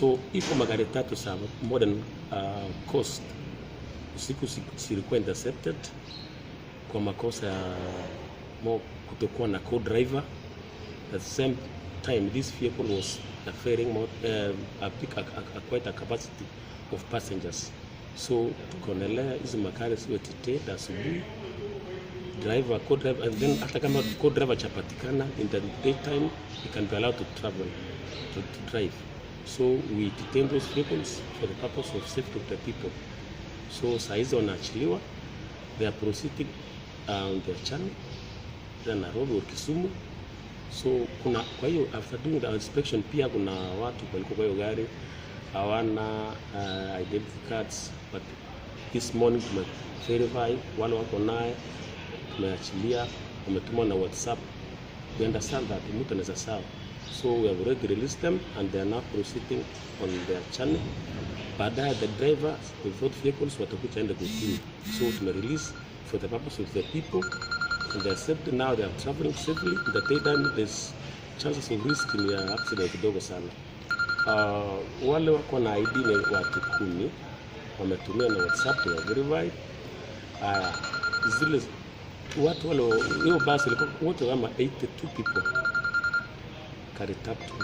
So iko magari tatu za Modern Coast usiku zilikuwa intercepted kwa makosa ya kutokuwa na co-driver. At the same time, this vehicle was ferrying more, a, big, a, quite a capacity of passengers. So tukaonelea hizi magari ziwe detained asubuhi, driver, co-driver, and then hata kama co-driver hajapatikana in the daytime, he can be allowed to travel, to drive. So we detain those vehicles for the purpose of safety of the people. So saizi wanaachiliwa, they are proceeding on their journey, either Nairobi or Kisumu. So kuna, kwa hiyo after doing the inspection, pia kuna watu walikuwa kwa hiyo gari hawana identity cards, but this morning tume verify wale wako naye, tumeachilia, wametuma na WhatsApp. We understand that mtu anaweza sawa, so we have already released them and they are now proceeding on their journey. Baadaye the driver with both vehicles watakuja ende kotini. So tume release for the purpose of the people and they are safe now, they are traveling safely. In the daytime, there's chances of risk ni ya accident kidogo sana. Wale wako na ID ni watu 10, wametumia na WhatsApp, tume verify. Zile watu wale, hiyo basi ilikuwa wote kama 82 people, gari tatu.